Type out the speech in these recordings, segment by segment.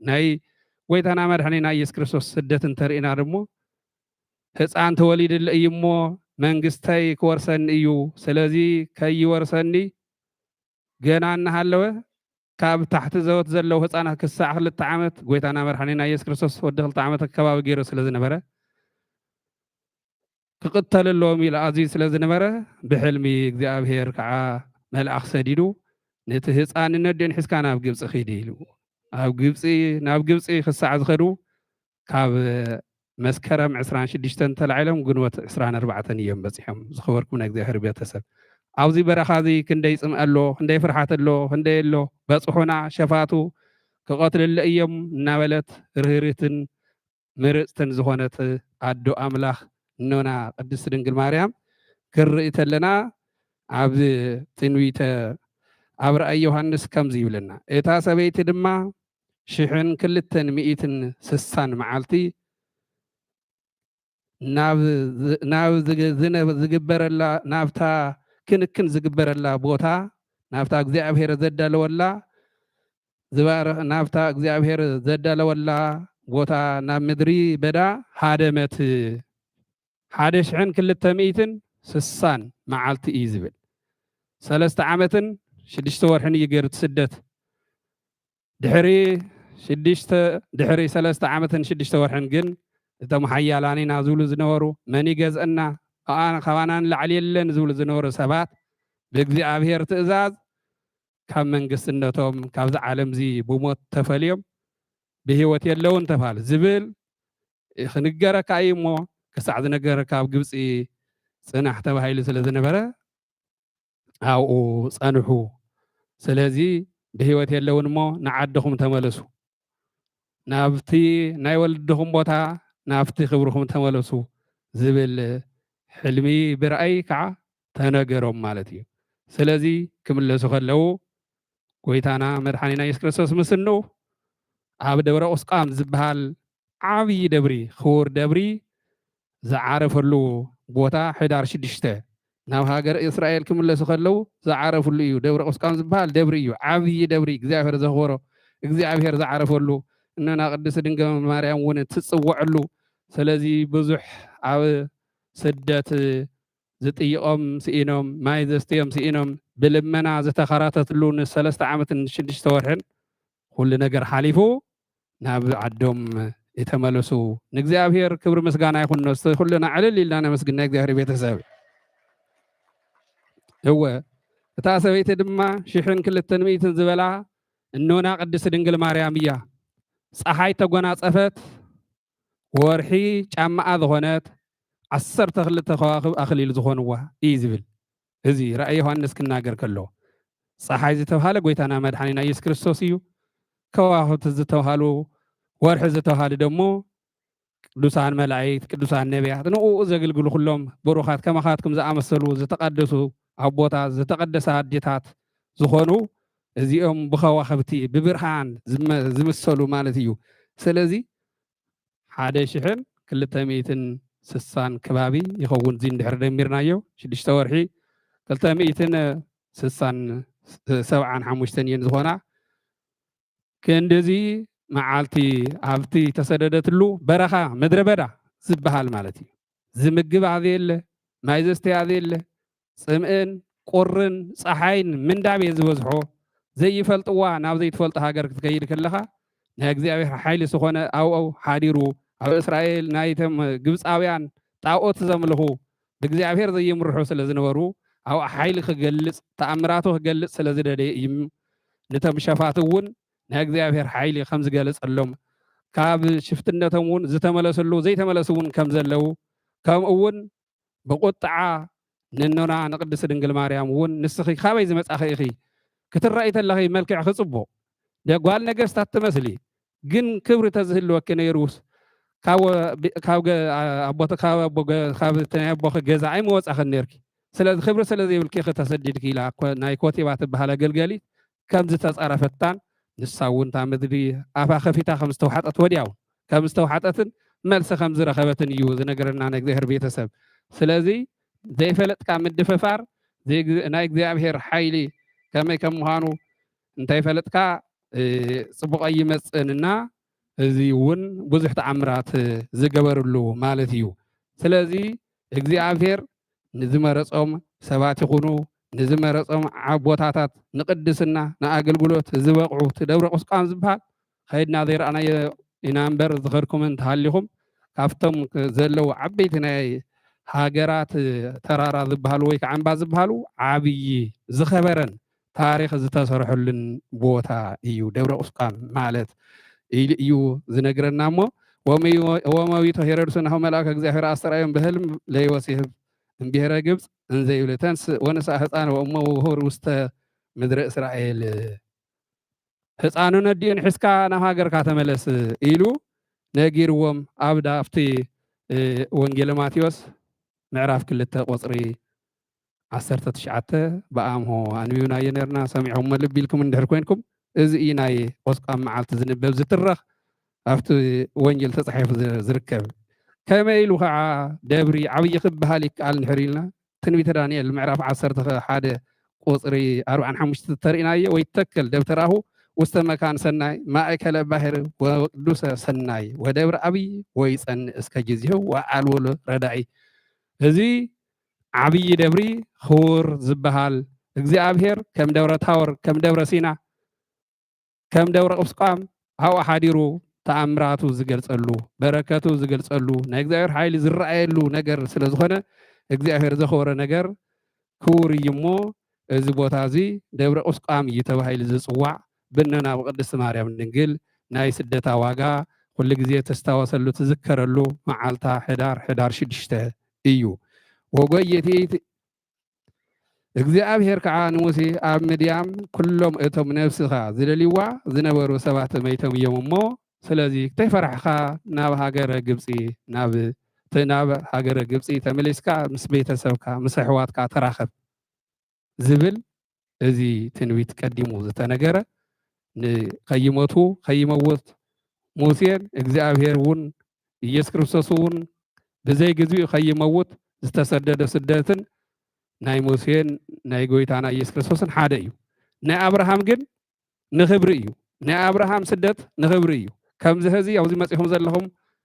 ናይ ጎይታና መድሓኒና ኢየሱስ ክርስቶስ ስደት እንተርኢና ደሞ፣ ህፃን ተወሊድለ እዩ እሞ መንግስተይ ክወርሰኒ እዩ። ስለዚ ከይወርሰኒ ገና እናሃለወ ካብ ታሕቲ ዘወት ዘለዉ ህፃናት ክሳዕ ክልተ ዓመት ጎይታና መድሓኒና ኢየሱስ ክርስቶስ ወዲ ክልተ ዓመት ኣከባቢ ገይሩ ስለ ዝነበረ ክቕተል ኣለዎም ኢሉ ኣዝዩ ስለ ዝነበረ ብሕልሚ እግዚኣብሔር ከዓ መልኣኽ ሰዲዱ ነቲ ህፃን ነዲኡን ሒዝካ ናብ ግብፂ ኺድ ኢሉ ኣብ ግብፂ ናብ ግብፂ ክሳዕ ዝኸዱ ካብ መስከረም ዕስራን ሽዱሽተን ተላዒሎም ግንቦት ዕስራን ኣርባዕተን እዮም በፂሖም። ዝኸበርኩም ናይ እግዚኣብሔር ቤተሰብ፣ ኣብዚ በረኻ እዚ ክንደይ ፅምእ ኣሎ፣ ክንደይ ፍርሓት ኣሎ፣ ክንደይ ኣሎ፣ በፅሑና ሸፋቱ ክቐትልለ እዮም እናበለት ርህርህትን ምርፅትን ዝኾነት ኣዶ ኣምላኽ እኖና ቅድስት ድንግል ማርያም ክንርኢ ተለና ኣብ ትንቢተ ኣብ ራእይ ዮሃንስ ከምዚ ይብለና፣ እታ ሰበይቲ ድማ ሽሕን ክልተን ሚእትን ስሳን መዓልቲ ናብ ዝ- ናብ ዝግ- ዝነ- ዝግበረላ ናብታ ክንክን ዝግበረላ ቦታ ናብታ እግዚኣብሔር ዘዳለወላ ዝባረ ናብታ እግዚኣብሔር ዘዳለወላ ቦታ ናብ ምድሪ በዳ ሃደመት። ሓደ ሽሕን ክልተ ሚእትን ስሳን መዓልቲ እዩ ዝብል። ሰለስተ ዓመትን ሽዱሽተ ወርሕን እዩ ገይሩ እቲ ስደት። ድሕሪ ሽዱሽተ ድሕሪ ሰለስተ ዓመትን ሽዱሽተ ወርሕን ግን እቶም ሓያላን ኢና ዝብሉ ዝነበሩ መን ይገዝአና ኣነ ካባና ንላዕሊ የለን ዝብሉ ዝነበሩ ሰባት ብእግዚኣብሔር ትእዛዝ ካብ መንግስትነቶም ካብዚ ዓለም እዚ ብሞት ተፈልዮም ብህይወት የለውን ተባሃሉ ዝብል ክንገረካ እዩ እሞ ክሳዕ ዝነገረካ ኣብ ግብፂ ፅናሕ ተባሂሉ ስለ ዝነበረ ኣብኡ ጸንሑ። ስለዚ ብህይወት የለውን እሞ ንዓድኹም ተመለሱ፣ ናብቲ ናይ ወለድኹም ቦታ ናብቲ ክብርኹም ተመለሱ ዝብል ሕልሚ ብራእይ ከዓ ተነገሮም ማለት እዩ። ስለዚ ክምለሱ ከለዉ ጎይታና መድሓኒና የሱስ ክርስቶስ ምስ እንኡ ኣብ ደብረ ቁስቋም ዝበሃል ዓብዪ ደብሪ ክቡር ደብሪ ዝዓረፈሉ ቦታ ሕዳር ሽዱሽተ ናብ ሃገር እስራኤል ክምለሱ ከለዉ ዝዓረፍሉ እዩ። ደብረ ቁስቋም ዝበሃል ደብሪ እዩ፣ ዓብዪ ደብሪ እግዚኣብሔር ዘኽበሮ እግዚኣብሔር ዝዓረፈሉ እነና ቅድስት ድንግል ማርያም እውን ትፅወዐሉ። ስለዚ ብዙሕ ኣብ ስደት ዝጥይቖም ስኢኖም ማይ ዘስትዮም ስኢኖም ብልመና ዝተኸራተትሉ ንሰለስተ ዓመትን ሽዱሽተ ወርሕን ኩሉ ነገር ሓሊፉ ናብ ዓዶም የተመለሱ ንእግዚኣብሔር ክብሪ ምስጋና ይኹን። ነስተ ኩልና ዕልል ኢልና ነመስግና እግዚኣብሔር ቤተሰብ። እወ እታ ሰበይቲ ድማ ሽሕን ክልተን ሚእትን ዝበላ እኖና ቅድስት ድንግል ማርያም እያ። ፀሓይ ተጎናፀፈት፣ ወርሒ ጫማኣ ዝኾነት፣ ዓሰርተ ክልተ ከዋኽብ ኣኽሊል ዝኾንዋ እዩ ዝብል። እዚ ራእይ ዮሃንስ ክናገር ከሎ ፀሓይ ዝተብሃለ ጎይታና መድሓኒና ኢየሱስ ክርስቶስ እዩ። ከዋኽብቲ ዝተብሃሉ ወርሒ ዝተብሃሉ ደሞ ቅዱሳን መላእክት ቅዱሳን ነቢያት ንኡ ዘግልግሉ ኩሎም ብሩኻት ከማኻትኩም ዝኣመሰሉ ዝተቀደሱ ኣቦታት ዝተቀደሳ ኣዴታት ዝኾኑ እዚኦም ብኸዋኽብቲ ብብርሃን ዝምሰሉ ማለት እዩ። ስለዚ ሓደ ሽሕን ክልተ ሚእትን ስሳን ከባቢ ይኸውን እዚ እንድሕር ደሚርናዮ ሽዱሽተ ወርሒ ክልተ ሚእትን ስሳን ሰብዓን ሓሙሽተን እየን ዝኾና። ክንድዚ መዓልቲ ኣብቲ ተሰደደትሉ በረኻ ምድረ በዳ ዝበሃል ማለት እዩ። ዝምግብ ኣዘየለ፣ ማይ ዘስተይ ኣዘየለ፣ ፅምእን ቁርን ፀሓይን ምንዳብ እየ ዝበዝሖ። ዘይፈልጥዋ ናብ ዘይትፈልጦ ሃገር ክትከይድ ከለኻ ናይ እግዚኣብሔር ሓይሊ ዝኾነ ኣብኡ ሓዲሩ ኣብ እስራኤል ናይቶም ግብፃውያን ጣኦት ዘምልኹ ብእግዚኣብሔር ዘይምርሑ ስለ ዝነበሩ ኣብኡ ሓይሊ ክገልፅ ተኣምራቱ ክገልፅ ስለ ዝደለየ እዩ። ነቶም ሸፋት እውን ናይ እግዚኣብሔር ሓይሊ ከም ዝገለፀሎም ካብ ሽፍትነቶም እውን ዝተመለሰሉ ዘይተመለሱ እውን ከም ዘለዉ ከምኡ እውን ብቁጥዓ ንኖና ንቅድስቲ ድንግል ማርያም እውን ንስኺ ካበይ ዝመጻኺ ኢኺ ክትረኣይ ተለኺ መልክዕኺ ጽቡቕ ደጓል ነገስታት ትመስሊ ግን ክብሪ ተዝህልወኪ ነይሩስ ካብ ወ- ብ- ካብ ገ- ኣቦተ- ካብ ኣቦ ገ- ካብ እቲ ናይ ኣቦኺ ገዛ ኣይምወጻኽን ነርኪ ስለዚ ክብሪ ስለ ዘይብልኪ ኢኺ ተሰዲድኪ ኢላ ኮ- ናይ ኮቲባ ትበሃል ኣገልገሊት ከም ዝተጸረፈታን ንሳ እውን እታ ምድሪ ኣፋ ከፊታ ከም ዝተዋሕጠት ወዲያው ከም ዝተዋሕጠትን መልሲ ከም ዝረኸበትን እዩ ዝነገረና ናይ እግዚኣብሔር ቤተሰብ። ስለዚ ዘይፈለጥካ ምድፍፋር ናይ እግዚኣብሔር ሓይሊ ከመይ ከም ምዃኑ እንተይፈለጥካ እ፣ ጽቡቕ ኣይመጽእንና፣ እዚ እውን ብዙሕ ተኣምራት ዝገበርሉ ማለት እዩ። ስለዚ እግዚኣብሔር ንዝመረጾም ሰባት ይኹኑ፣ ንዝመረጾም ዓ-፣ ቦታታት ንቅድስና፣ ንኣገልግሎት ዝበቕዑ፣ እቲ ደብረ ቁስቋም ዝበሃል ከይድና ዘይረኣናዮ ኢና እምበር፣ ዝኸድኩም እንተሃሊኹም፣ ካብቶም ክ-፣ ዘለዉ ዓበይቲ ናይ ሃገራት ተራራ ዝበሃሉ ወይ ከዓ እምባ ዝበሃሉ ዓብዪ ዝኸበረን ታሪኽ ዝተሰርሐሉን ቦታ እዩ። ደብረ ቁስቋም ማለት ኢሉ እዩ ዝነግረና እሞ፣ ወመ-፣ ወመዊቶ ሄሮድስ ናሁ መልአከ እግዚአብሔር አስተርአዮም በህልም ለዮሴፍ እምብሔረ ግብፅ እንዘ ይብለ ተንስ ወንሳ ህፃን ወእሞ ወሁር ውስተ ምድረ እስራኤል፣ ህፃኑን ኣዲኡን ሒዝካ ናብ ሃገርካ ተመለስ ኢሉ ነጊርዎም። ኣብ ዳ-፣ ኣብቲ፣ እ፣ ወንጌለ ማቴዎስ ምዕራፍ ክልተ ቁፅሪ ዓሰርተ ትሽዓተ ብኣምሆ ኣንቢብናዮ ነርና። ሰሚዕኹም ልቢ ኢልኩም እንድሕር ኮይንኩም፣ እዚ እዩ ናይ ቁስቋም መዓልቲ ዝንበብ ዝትረኽ ኣብቲ ወንጌል ተጻሒፉ ዝ-፣ ዝርከብ። ከመይ ኢሉ ኸዓ ደብሪ ዓብዪ ክበሃል ይከኣል እንድሕር ኢልና፣ ትንቢተ ዳንኤል ምዕራፍ ዓሰርተ ሓደ ቁጽሪ ኣርብዓን ሓሙሽተን ተሪእናዮ፣ "ወይተከል ደብተራሁ ውስተ መካን ሰናይ ማእከለ ባሕር ወቅዱሰ ሰናይ ወደብረ ዓብዪ ወይጸንእ እስከ ጊዜሁ ወአልቦ ረዳኢ።" እዚ ዓብዪ ደብሪ ክቡር ዝበሃል እግዚኣብሔር ከም ደብረ ታቦር፣ ከም ደብረ ሲና፣ ከም ደብረ ቁስቋም ኣብኡ ሓዲሩ ተኣምራቱ ዝገልጸሉ፣ በረከቱ ዝገልጸሉ፣ ናይ እግዚኣብሔር ሓይሊ ዝረኣየሉ ነገር ስለ ዝኾነ፣ እግዚኣብሔር ዘኽበሮ ነገር ክቡር እዩ እሞ፣ እዚ ቦታ እዚ ደብረ ቁስቋም እዩ ተባሂሉ ዝጽዋዕ። ብእኖና ብቅድስቲ ማርያም ድንግል ናይ ስደታ ዋጋ ኩሉ ግዜ ትስታወሰሉ፣ ትዝከረሉ መዓልታ ሕዳር፣ ሕዳር ሽዱሽተ እዩ። ወጎየቲ እግዚኣብሔር ከዓ ንሙሴ፣ "ኣብ ምድያም ኩሎም እቶም ነፍስኻ ዝደልይዋ ዝነበሩ ሰባት መይቶም እዮም እሞ፣ ስለዚ ከይፈራሕኻ ናብ ሃገረ ግብፂ፣ ናብ፣ ተ-፣ ናብ ሃገረ ግብፂ ተመሊስካ ምስ ቤተሰብካ፣ ምስ ኣሕዋትካ ተራኸብ" ዝብል እዚ ትንቢት ቀዲሙ ዝተነገረ፣ ንኸይመቱ፣ ከይመውት ሙሴን እግዚኣብሔር እውን፣ ኢየሱስ ክርስቶስ እውን ብዘይ ግዚኡ ከይመውት ዝተሰደደ ስደትን ናይ ሙሴን ናይ ጎይታና ኢየሱስ ክርስቶስን ሓደ እዩ። ናይ ኣብርሃም ግን ንኽብሪ እዩ። ናይ ኣብርሃም ስደት ንኽብሪ እዩ። ከምዚ ሕዚ ኣብዚ መጺኹም ዘለኹም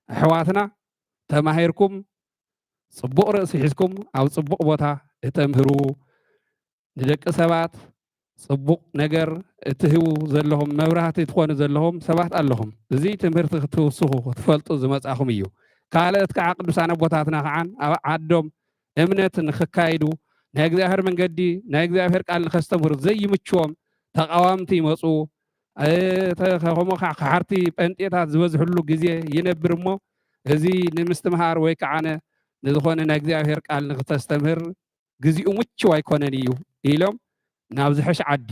ኣሕዋትና ተማሂርኩም፣ ጽቡቕ ርእሲ ሒዝኩም ኣብ ጽቡቕ ቦታ እተምህሩ፣ ንደቂ ሰባት ጽቡቕ ነገር እትህቡ ዘለኹም፣ መብራህቲ ትኾኑ ዘለኹም ሰባት ኣለኹም። እዚ ትምህርቲ ክትውስኹ፣ ክትፈልጡ ዝመጻኹም እዩ። ካልኦት ከዓ ቅዱሳን ኣቦታትና ከዓን ኣብ ዓዶም እምነት ንኽካይዱ፣ ናይ እግዚኣብሔር መንገዲ፣ ናይ እግዚኣብሔር ቃል ንኸስተምህሩ ዘይምችዎም ተቃወምቲ ይመጹ። እ፣ ተ-፣ ከምኡ ከዓ ከሓርቲ ጴንጤታት ዝበዝሕሉ ግዜ ይነብር እሞ፣ እዚ ንምስትምሃር ወይ ከዓ ነ-፣ ንዝኾነ ናይ እግዚኣብሔር ቃል ንኽተስተምህር ግዜኡ ምቹው ኣይኮነን እዩ ኢሎም ናብ ዝሐሽ ዓዲ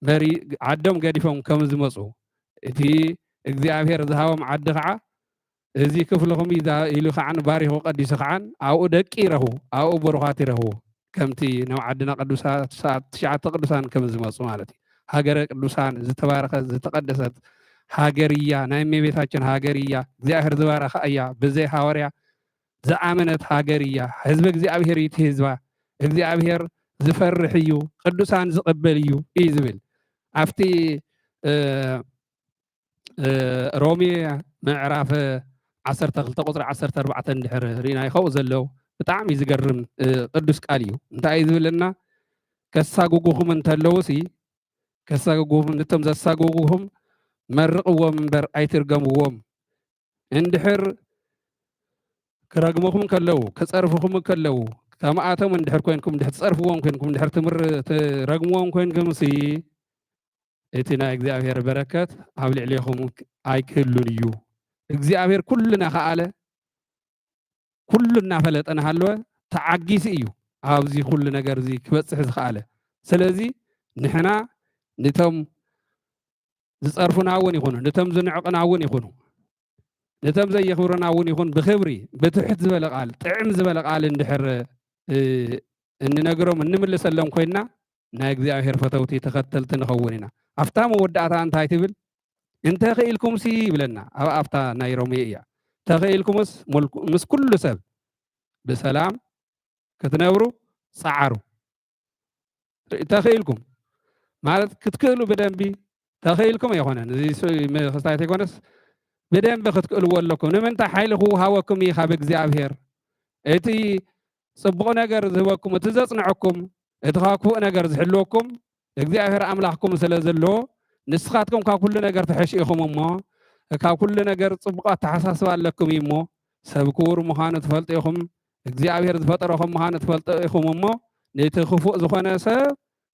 መሪ-፣ ዓዶም ገዲፎም ከም ዝመጹ፣ እቲ እግዚኣብሔር ዝሃቦም ዓዲ ከዓ፣ "እዚ ክፍልኹም እዩ" ኢሉ ከዓን ባሪኹ ቀዲሱ ከዓን ኣብኡ ደቂ ይረኽቡ፣ ኣብኡ ብሩኻት ይረኽቡ። ከምቲ ናብ ዓድና ቅዱሳት፣ ትሽዓተ ቅዱሳን ከም ዝመጹ ማለት እዩ። ሃገረ ቅዱሳን፣ ዝተባረኸት ዝተቀደሰት ሃገር እያ፣ ናይ እመቤታችን ሃገር እያ፣ እግዚኣብሔር ዝባረኻ እያ። ብዘይ ሃዋርያ ዝኣመነት ሃገር እያ። ህዝቢ እግዚኣብሔር እዩ እቲ ህዝባ። እግዚኣብሔር ዝፈርሕ እዩ፣ ቅዱሳን ዝቕበል እዩ እዩ ዝብል። ኣብቲ፣ እ፣ እ፣ ሮሜ ምዕራፍ ዓሰርተ ክልተ ቁጽሪ ዓሰርተ ኣርባዕተ እንድሕር ርኢናዮ፣ ካብኡ ዘሎ ብጣዕሚ ዝገርም፣ እ፣ ቅዱስ ቃል እዩ። እንታይ እዩ ዝብለና? "ከሳጉጉኹም እንተለዉሲ፣ ከሳጉጉኹም፣ ነቶም ዘሳጉጉኹም መርቕዎም እምበር ኣይትርገምዎም። እንድሕር ክረግሙኹም ከለዉ፣ ክጸርፉኹም ከለዉ፣ ከምኣቶም እንድሕር ኮይንኩም፣ እንድሕር ትጸርፍዎም ኮይንኩም፣ እንድሕር ትምር-፣ ትረግምዎም ኮይንኩምሲ፣ እቲ ናይ እግዚኣብሔር በረከት ኣብ ልዕሌኹም ኣይክህሉን እዩ። እግዚኣብሔር ኩሉ እናኸኣለ፣ ኩሉ እናፈለጠ እናሃለወ ተዓጊሱ እዩ ኣብዚ ኩሉ ነገር እዚ ክበጽሕ ዝኸኣለ። ስለዚ ንሕና ንቶም ዝጸርፉና እውን ይኹኑ፣ ነቶም ዝንዕቑና እውን ይኹኑ፣ ነቶም ዘየኽብሩና እውን ይኹን፣ ብኽብሪ፣ ብትሕት ዝበለ ቃል፣ ጥዕም ዝበለ ቃል እንድሕር፣ እ፣ እንነግሮም፣ እንምልሰሎም ኮይንና፣ ናይ እግዚኣብሔር ፈተውቲ ተኸተልቲ ንኸውን ኢና። ኣብታ መወዳእታ እንታይ ትብል? "እንተ ኽኢልኩምሲ" ይብለና፣ ኣብ ኣፍታ ናይ ሮሜ እያ። "ተኽኢልኩምስ፣ ሙልኩ-፣ ምስ ኩሉ ሰብ ብሰላም ክትነብሩ ጸዓሩ።" ተኽኢልኩም ማለት ክትክእሉ ብደንቢ ተኽኢልኩም ኣይኮነን። እዚ ሱ-፣ ም-፣ ክስታይ ተይኮነስ ብደንቢ ክትክእልዎ ኣለኩም። ንምንታይ? ሓይሊ ክወሃበኩም እዩ ካብ እግዚኣብሔር። እቲ ጽቡቕ ነገር ዝህበኩም፣ እቲ ዘጽንዐኩም፣ እቲ ካብ ክፉእ ነገር ዝሕልወኩም እግዚኣብሔር ኣምላኽኩም ስለ ዘሎ፣ ንስኻትኩም ካብ ኩሉ ነገር ተሐሽ ኢኹም እሞ፣ ካብ ኩሉ ነገር ጽቡቕ ኣተሓሳስባ ኣለኩም እዩ እሞ፣ ሰብ ክቡር ምዃኑ ትፈልጡ ኢኹም፣ እግዚኣብሔር ዝፈጠሮ ከም ምዃኑ ትፈልጡ ኢኹም እሞ፣ ነቲ ክፉእ ዝኾነ ሰብ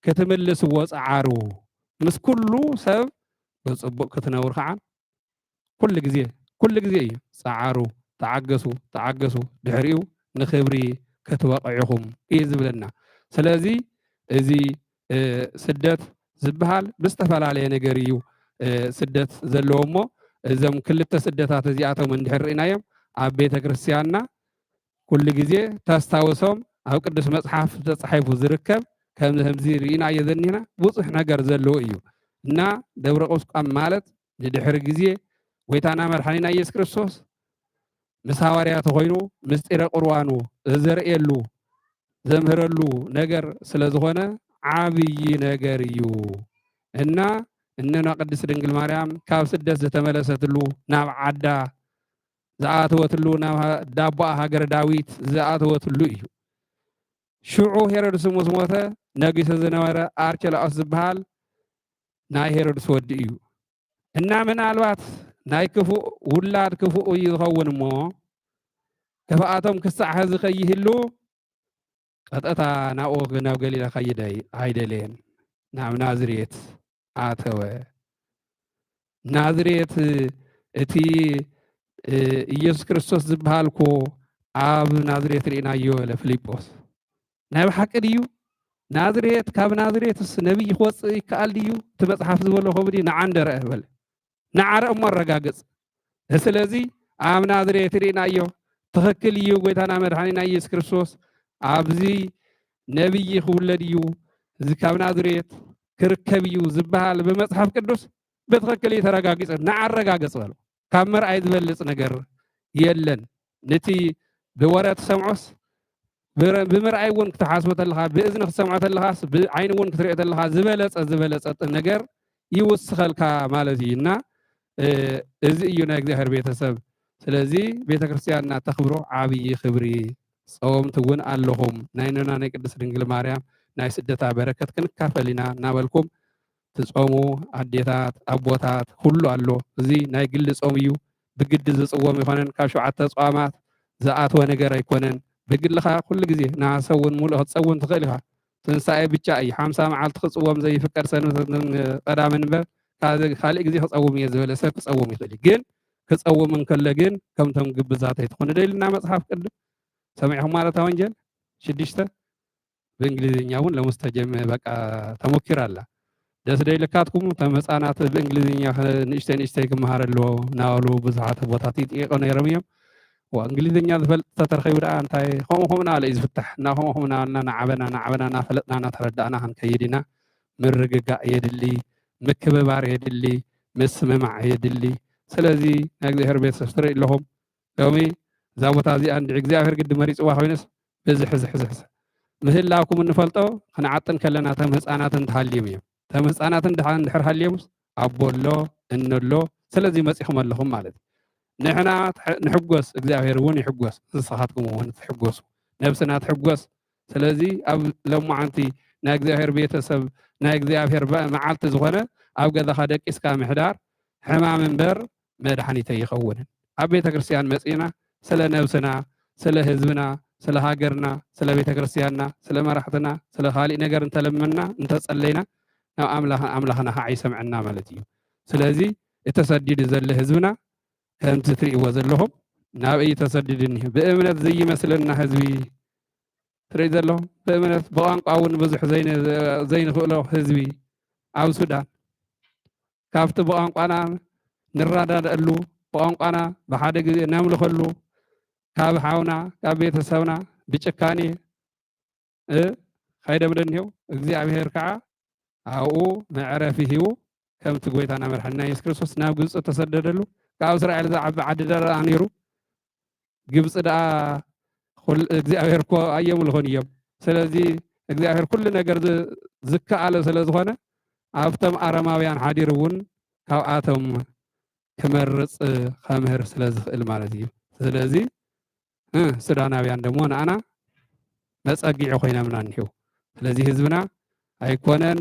ክትምልስዎ ጸዓሩ። ምስ ኩሉ ሰብ ብጽቡቕ ክትነብሩ ከዓ ኩሉ ግዜ፣ ኩሉ ግዜ እዩ። ጸዓሩ፣ ተዓገሱ፣ ተዓገሱ፣ ድሕሪኡ ንኽብሪ ክትበቕዑ ኢኹም እዩ ዝብለና። ስለዚ እዚ፣ እ፣ ስደት ዝበሃል ብዝተፈላለየ ነገር እዩ፣ እ፣ ስደት ዘለዎ እሞ፣ እዞም ክልተ ስደታት እዚኣቶም እንድሕር ርኢናዮም፣ ኣብ ቤተ ክርስቲያንና ኩሉ ግዜ ተስታውሶም ኣብ ቅዱስ መጽሓፍ ተጻሒፉ ዝርከብ፣ ከም፣ ከምዚ ርኢናዮ ዘኒህና ብዙሕ ነገር ዘለዎ እዩ። እና ደብረ ቁስቋም ማለት ንድሕሪ ግዜ ጎይታና መድሓኒና ኢየሱስ ክርስቶስ ምስ ሃዋርያቱ ኮይኑ ምስጢረ ቁርባኑ ዘርእየሉ፣ ዘምህረሉ ነገር ስለ ዝኾነ ዓብዪ ነገር እዩ። እና እነና ቅድስት ድንግል ማርያም ካብ ስደት ዝተመለሰትሉ፣ ናብ ዓዳ ዝኣተወትሉ፣ ናብ ሃ-፣ ዳቦኣ ሃገረ ዳዊት ዝኣተወትሉ እዩ። ሽዑ ሄሮድስ ምስ ሞተ፣ ነጊሱ ዝነበረ ኣርኬላኦስ ዝበሃል ናይ ሄሮድስ ወዲ እዩ። እና ምናልባት ናይ ክፉእ ውላድ ክፉእ እዩ ዝኸውን እሞ፣ ክፍኣቶም ክሳዕ ሐዚ ከይህሉ ቀጥታ ናብኡ፣ ናብ ገሊላ ከይድ ኣይ-፣ ኣይደለየን። ናብ ናዝሬት ኣተወ። ናዝሬት፣ እቲ፣ እ፣ ኢየሱስ ክርስቶስ ዝበሃል እኮ ኣብ ናዝሬት ርኢናዮ በለ ፊልጶስ። ናይ ብሓቂ ድዩ? ናዝሬት፣ ካብ ናዝሬትስ ነቢይ ክወፅእ ይከኣል ድዩ? እቲ መጽሓፍ ዝበሎ ከምኡ ድዩ? ንዓ እንደ ርአ በለ። ንዓ ርአ እሞ ኣረጋግጽ። ስለዚ ኣብ ናዝሬት ርኢናዮ፣ ትኽክል እዩ፣ ጎይታና መድሓኒና ኢየሱስ ክርስቶስ ኣብዚ ነቢይ ክውለድ እዩ፣ እዚ ካብ ናዝሬት ክርከብ እዩ ዝበሃል ብመጽሓፍ ቅዱስ ብትኽክል እዩ ተረጋጊጹ። ንዓ ኣረጋግጽ በሎ። ካብ ምርኣይ ዝበልጽ ነገር የለን። ነቲ ብወረ ትሰምዖስ፣ ብረ-፣ ብምርኣይ እውን ክትሓስቦ ተለኻ፣ ብእዝኒ ክትሰምዖ ተለኻስ፣ ብዓይኒ እውን ክትሪኦ ተለኻ፣ ዝበለጸ፣ ዝበለጸ ነገር ይውስኸልካ ማለት እዩ። እና፣ እ፣ እዚ እዩ ናይ እግዚኣብሔር ቤተሰብ። ስለዚ ቤተ ክርስቲያንና ተኽብሮ ዓብዪ ክብሪ። ጸወምቲ እውን ኣለኹም። ናይ ነና ናይ ቅድስት ድንግል ማርያም ናይ ስደታ በረከት ክንካፈል ኢና እናበልኩም ትጾሙ ኣዴታት፣ ኣቦታት፣ ኩሉ ኣሎ። እዚ ናይ ግሊ ጾም እዩ። ብግዲ ዝጽወም ይኾነን። ካብ ሸውዓተ ጾማት ዝኣትወ ነገር ኣይኮነን። ብግልኻ ኩሉ ግዜ ንሃሰ እውን ሙሉእ ክትጸውም ትኽእል ኢኻ። ትንሳኤ ብቻ እዩ። ሓምሳ መዓልቲ ክጽወም ዘይፍቀድ ሰንበትን ቀዳምን እምበር፣ ካል-፣ ካልእ ግዜ ክጸውም እየ ዝበለ ሰብ ክጸውም ይኽእል እዩ። ግን ክጸውም እንከሎ ግን ከምቶም ግብዛት ኣይትኾኑ ዶ ኢልና መጽሓፍ ቅዱስ? ሰሚዕኹም ማለት ወንጌል ሽዱሽተ ብእንግሊዝኛ እውን ለሙስ ተጀመ-፣ በቃ ተሞኪራ ኣላ። ደስ ዶ ኢልካትኩም? እቶም ህፃናት ብእንግሊዝኛ ከ-፣ ንእሽተይ ንእሽተይ ክመሃር ኣለዎ እናበሉ ብዙሓት ኣቦታት ይጥይቁ ነይሮም እዮም። ዋ፣ እንግሊዝኛ ዝፈልጥ ተተረኺቡ ደኣ እንታይ ከምኡ ከምኡ እናበለ እዩ ዝፍታሕ። እና ከምኡ ከምኡ እናበልና እናዓበና፣ እናዓበና፣ እናፈለጥና፣ እናተረዳእና ክንከይድ ኢና። ምርግጋእ የድሊ፣ ምክብባር የድሊ፣ ምስምማዕ የድሊ። ስለዚ ናይ እግዚኣብሔር ቤተሰብ ትርኢ ኣለኹም። ሎሚ እዛ ቦታ እዚኣ እንድዒ እግዚኣብሔር ግዲ መሪፅዋ ኮይነስ ብዝሕ ዝሕ ዝሕ ዝሕ ምህላውኩም እንፈልጦ ክንዓጥን ከለና እቶም ህፃናት እንተሃልዮም እዮም። እቶም ህፃናት እንድሓ-፣ እንድሕር ሃልዮምስ ኣቦ ኣሎ፣ እኖ ኣሎ፣ ስለዚ መፂኹም ኣለኹም ማለት እዩ። ንሕና ትሕ-፣ ንሕጎስ፣ እግዚኣብሔር እውን ይሕጎስ፣ ንስኻትኩም እውን ትሕጎሱ፣ ነብስና ትሕጎስ። ስለዚ ኣብ ሎማዓንቲ ናይ እግዚኣብሔር ቤተሰብ፣ ናይ እግዚኣብሔር በ-፣ መዓልቲ ዝኾነ ኣብ ገዛኻ ደቂስካ ምሕዳር ሕማም እምበር መድሓኒት ኣይኸውንን። ኣብ ቤተ ክርስቲያን መጺእና ስለ ነብስና፣ ስለ ህዝብና፣ ስለ ሃገርና፣ ስለ ቤተ ክርስቲያንና፣ ስለ መራሕትና፣ ስለ ካሊእ ነገር እንተለመና፣ እንተጸለይና፣ ናብ ኣምላኽ-፣ ኣምላኽና ኸዓ ይሰምዐና ማለት እዩ። ስለዚ እቲ ተሰዲዱ ዘሎ ህዝብና ከምቲ ትርእይዎ ዘለኹም ናበይ እዩ ተሰዲዱ እኒሀ? ብእምነት ዘይመስለና ህዝቢ ትርኢ ዘለኹም፣ ብእምነት ብቋንቋ እውን ብዙሕ ዘይን-፣ ዘይንኽእሎ ህዝቢ ኣብ ሱዳን፣ ካብቲ ብቋንቋና ንረዳድኣሉ፣ ብቋንቋና ብሓደ ግዜ ነምልኸሉ፣ ካብ ሓውና፣ ካብ ቤተሰብና ብጭካኔ፣ እ፣ ከይደምደ እኒሄው። እግዚኣብሔር ከዓ ኣብኡ መዕረፊ ሂቡ፣ ከምቲ ጎይታና መድሓኒና የሱስ ክርስቶስ ናብ ግብፂ እተሰደደሉ፣ ካብ እስራኤል ዝዓቢ ዓዲ ደኣ ነይሩ። ግብፂ ደኣ ኩል-፣ እግዚኣብሔር እኮ ኣየምልኹን እዮም። ስለዚ እግዚኣብሔር ኩሉ ነገር ዝ-፣ ዝከኣሎ ስለ ዝኾነ፣ ኣብቶም ኣረማውያን ሓዲሩ እውን ካብኣቶም ክመርጽ ከምህር ስለ ዝኽእል ማለት እዩ። ስለዚ እ፣ ሱዳናውያን ደሞ ንኣና መጸጊዒ ኮይኖምና እኒሄው። ስለዚ ህዝብና ኣይኮነን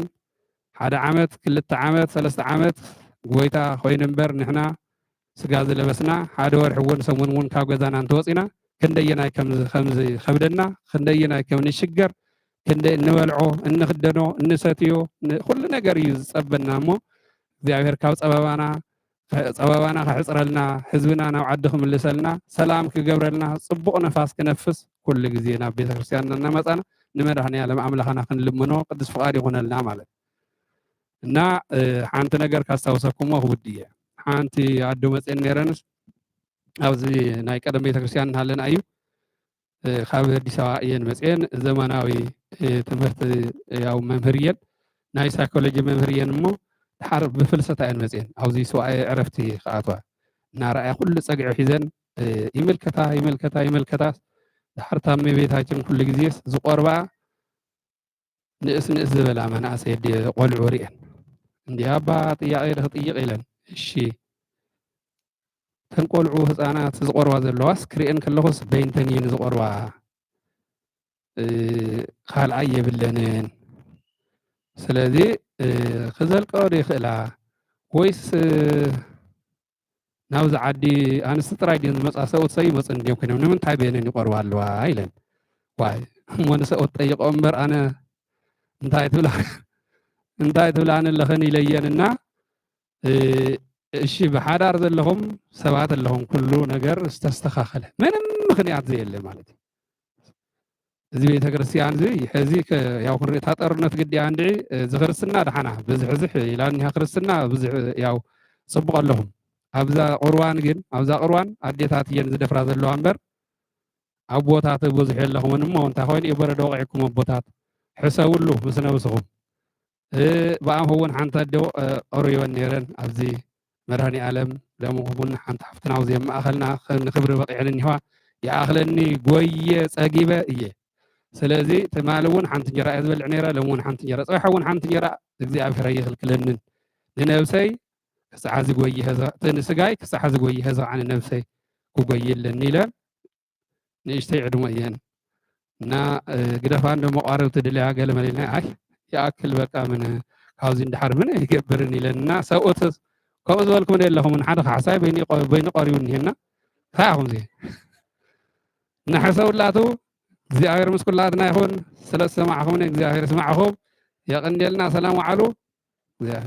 ሓደ ዓመት፣ ክልተ ዓመት፣ ሰለስተ ዓመት ጎይታ ኮይኑ እምበር ንሕና ስጋ ዝለበስና ሓደ ወርሒ እውን ሰሙን እውን ካብ ገዛና እንተወፂና ክንደየናይ ከም ዝ-፣ ከም ዝኸብደና፣ ክንደየናይ ከም ንሽገር፣ ክንደይ እንበልዖ፣ እንኽደኖ፣ እንሰትዮ፣ ን-፣ ኩሉ ነገር እዩ ዝጸበና እሞ እግዚኣብሔር ካብ ጸበባና ጸበባና ከሕፅረልና፣ ህዝብና ናብ ዓዲ ክምልሰልና፣ ሰላም ክገብረልና፣ ጽቡቕ ነፋስ ክነፍስ ኩሉ ግዜ ናብ ቤተክርስትያን እናመጻና ንመድኃኔዓለም ኣምላኽና ክንልምኖ ቅዱስ ፍቓድ ይኹነልና ማለት። እና፣ እ፣ ሓንቲ ነገር ካስታውሰኩሞ ክውድ እየ። ሓንቲ ኣዶ መፅየን ነይረንስ ኣብዚ ናይ ቀደም ቤተክርስትያን እናሃለና እዩ። እ፣ ካብ ኣዲስ ኣበባ እየን መፅየን። ዘመናዊ፣ እ፣ ትምህርቲ ያው መምህር እየን። ናይ ሳይኮሎጂ መምህር እየን እሞ ድሓር ብፍልሰታ እየን መፅየን። ኣብዚ ሰብኣየ ዕረፍቲ ክኣትዋ እናረኣያ ኩሉ ፀግዒ ሒዘን፣ እ፣ ይምልከታ፣ ይምልከታ፣ ይምልከታ። ድሓር እታ እመቤታችን ኩሉ ግዜስ ዝቆርባ ንእስ ንእስ ዝበላ መናእሰይ ኣደ ቆልዑ ርእየን። እንዲያ ኣባ ጥያቄ ዶ ክጥይቅ ኢለን። እሺ። እተን ቆልዑ ህፃናት ዝቆርባ ዘለዋስ ክርእየን ከለኹስ በይንተን እየን ዝቆርባ። እ፣ ካልኣይ የብለንን። ስለዚ፣ እ፣ ክዘልቀኦ ዶ ይኽእላ? ወይስ፣ እ፣ ናብዚ ዓዲ ኣንስቲ ጥራይ ድየን ዝመፃ? ሰብኡት ሰብ ይመፁ እንድዮም ኮይኖም ንምንታይ በየነን ይቆርባ ኣለዋ? ኢለን። ዋይ፣ እሞ ንሰብኡት ጠይቆ እምበር ኣነ እንታይ ትብላ፣ እንታይ ትብላ ኣነ ኣለኽን ኢለየን እና፣ እ፣ እሺ፣ ብሓዳር ዘለኹም ሰባት ኣለኹም፣ ኩሉ ነገር ዝተስተኻኸለ፣ ምንም ምኽንያት ዘየለ ማለት እዩ። እዚ ቤተክርስትያን እዚ፣ ሕዚ ከ-፣ ያው ክንርኢ፣ እታ ጦርነት ግዲ እያ እንድዒ፣ እዚ ክርስትና ደሓና ብዝሕዝሕ ኢላ እኒሃ ክርስትና፣ ብዙሕ ያው ጽቡቕ ኣለኹም። ኣብዛ ቁርባን ግን፣ ኣብዛ ቁርባን ኣዴታት እየን ዝደፍራ ዘለዋ እምበር፣ ኣቦታት ብዙሕ የለኹምን እሞ፣ እንታይ ኮይኑ እዩ በረዶ ወቂዕኩም ኣቦታት? ሕሰብሉ ምስ ነብስኹም። እ፣ ብኣም እውን ሓንቲ ኣዶ፣ እ፣ ቀርበን ነይረን ኣብዚ መድኃኔ ዓለም። ሎሚ እውን ሓንቲ ሓፍትና ኣብዚ ኣብ ማእኸልና ኸ-፣ ንክብሪ በቂዐን እኒህዋ። ይኣኽለኒ ጎየ ጸጊበ እየ። ስለዚ ትማሊ እውን ሓንቲ እንጀራ እየ ዝበልዕ ነይረ፣ ሎሚ እውን ሓንቲ እንጀራ፣ ጽባሕ እውን ሓንቲ እንጀራ እግዚኣብሔር ኣይኽልክለንን። ንነብሰይ ክሳዕ ሕዚ ጎየ ሀዛ፣ እቲ ንስጋይ ክሳዕ ሕዚ ጎየ ሀዛ፣ ኣነ ነብሰይ ክጎይ ኣለኒ ኢለ ንእሽተይ ዕድመ እየን እና፣ እ፣ ግደፋ እንዶ መቋርብቲ ድልያ ገለ መለ ኢልና፣ ኣይ ይኣክል በቃ ምን ካብዚ እንድሓር ምን ኣይገብርን ኢለን እና ሰብኡት ከምኡ ዝበልኩም ዶ የለኹምን? ሓደ ካሕሳይ በይኑ ይቆ-፣ በይኑ ቀሪቡ እኒሄና። እንታይ ኢኹም እዚ? ንሕሰብላቱ እግዚኣብሔር ምስ ኩላትና ይኹን። ስለ ዝሰማዕኹምኒ እግዚኣብሔር ይስማዕኹም። የቐንየልና። ሰላም ዋዕሉ። እግዚኣብሔር